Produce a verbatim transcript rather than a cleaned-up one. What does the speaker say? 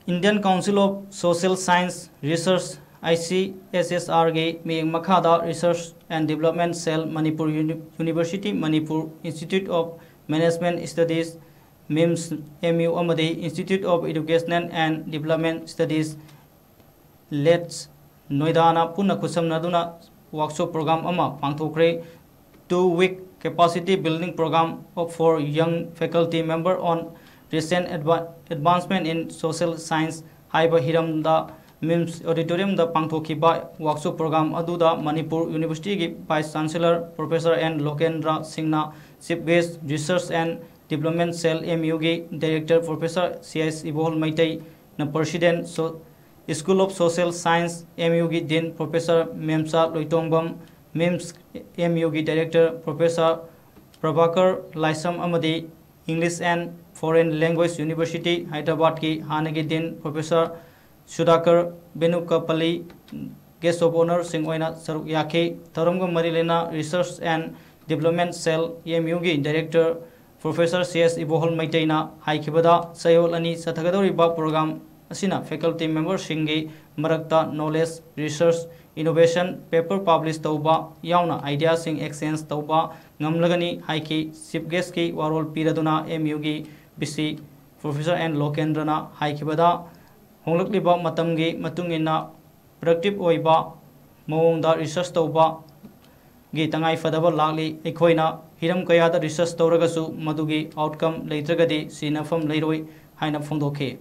Indian Council of Social Science Research, I C S S R ꯒꯤ ꯃꯤꯠꯌꯦꯡ ꯃꯈꯥꯗ Research and Development Cell, Manipur Uni-, University, Manipur Institute of Management Studies, MIMS, M U, ꯑꯃꯗꯤ Institute of Educational and Development Studies, ꯂꯦꯠꯁ, ꯅꯣꯏꯗꯥꯅ ꯄꯨꯟꯅ ꯈꯨꯠꯁꯝꯅꯗꯨꯅ workshop program ꯑꯃ ꯄꯥꯡꯊꯣꯛꯈ꯭ꯔꯦ꯫ Two week capacity building program of, for young faculty member on recent adva-, advancement in social science ꯍꯥꯏꯕ ꯍꯤꯔꯝꯗ MIMS auditorium ꯗ ꯄꯥꯡꯊꯣꯛꯈꯤꯕ workshop program ꯑꯗꯨꯗ Manipur University ꯒꯤ Vice Chancellor Professor N ꯂꯣꯀꯦꯟꯗ꯭ꯔ ꯁꯤꯡꯅ Chief Guest, Research and Development Cell, M U ꯒꯤ Director Professor C S ꯏꯕꯣꯍꯜ ꯃꯩꯇꯩꯅ President, So-, School of Social Science, M U ꯒꯤ Dean Professor ꯃꯦꯝꯆꯥ ꯂꯣꯏꯇꯣꯡꯕꯝ, MIMS, M U ꯒꯤ Director Professor Prabhakar ꯂꯥꯏꯁ꯭ꯔꯝ ꯑꯃꯗꯤ English and Foreign Language University, ꯍꯥꯏꯗ꯭ꯔꯕꯥꯗꯀꯤ ꯍꯥꯟꯅꯒꯤ Dean Professor ꯁꯨꯙꯥꯀꯔ ꯕꯦꯅꯨꯀꯄꯜꯂꯤ Guest of Honour ꯁꯤꯡ ꯑꯣꯏꯅ ꯁꯔꯨꯛ ꯌꯥꯈꯤ꯫ ꯊꯧꯔꯝꯒ ꯃꯔꯤ ꯂꯩꯅ Research and Development Cell, M U ꯒꯤ Director Professor C S ꯏꯕꯣꯍꯜ ꯃꯩꯇꯩꯅ ꯍꯥꯏꯈꯤꯕꯗ, ꯆꯌꯣꯜ ꯑꯅꯤ ꯆꯠꯊꯒꯗꯧꯔꯤꯕ program ꯑꯁꯤꯅ faculty member ꯁꯤꯡꯒꯤ ꯃꯔꯛꯇ knowledge, research, innovation, paper publish ꯇꯧꯕ ꯌꯥꯎꯅ idea ꯁꯤꯡ exchange ꯇꯧꯕ ꯉꯝꯂꯒꯅꯤ ꯍꯥꯏꯈꯤ꯫ Chief Guest ꯀꯤ ꯋꯥꯔꯣꯜ ꯄꯤꯔꯗꯨꯅ M U ꯒꯤ V C Professor N ꯂꯣꯀꯦꯟꯗ꯭ꯔꯅ ꯍꯥꯏꯈꯤꯕꯗ, ꯍꯣꯡꯂꯛꯂꯤꯕ ꯃꯇꯝꯒꯤ ꯃꯇꯨꯡ ꯏꯟꯅ productive ꯑꯣꯏꯕ ꯃꯑꯣꯡꯗ research ꯇꯧꯕꯒꯤ ꯇꯉꯥꯏ ꯐꯗꯕ ꯂꯥꯛꯂꯤ꯫ ꯑꯩꯈꯣꯏꯅ ꯍꯤꯔꯝ ꯀꯌꯥꯗ research ꯇꯧꯔꯒꯁꯨ ꯃꯗꯨꯒꯤ outcome ꯂꯩꯇ꯭ꯔꯒꯗꯤ ꯁꯤꯖꯤꯟꯅꯐꯝ ꯂꯩꯔꯣꯏ ꯍꯥꯏꯅ ꯐꯣꯡꯗꯣꯛꯈꯤ꯫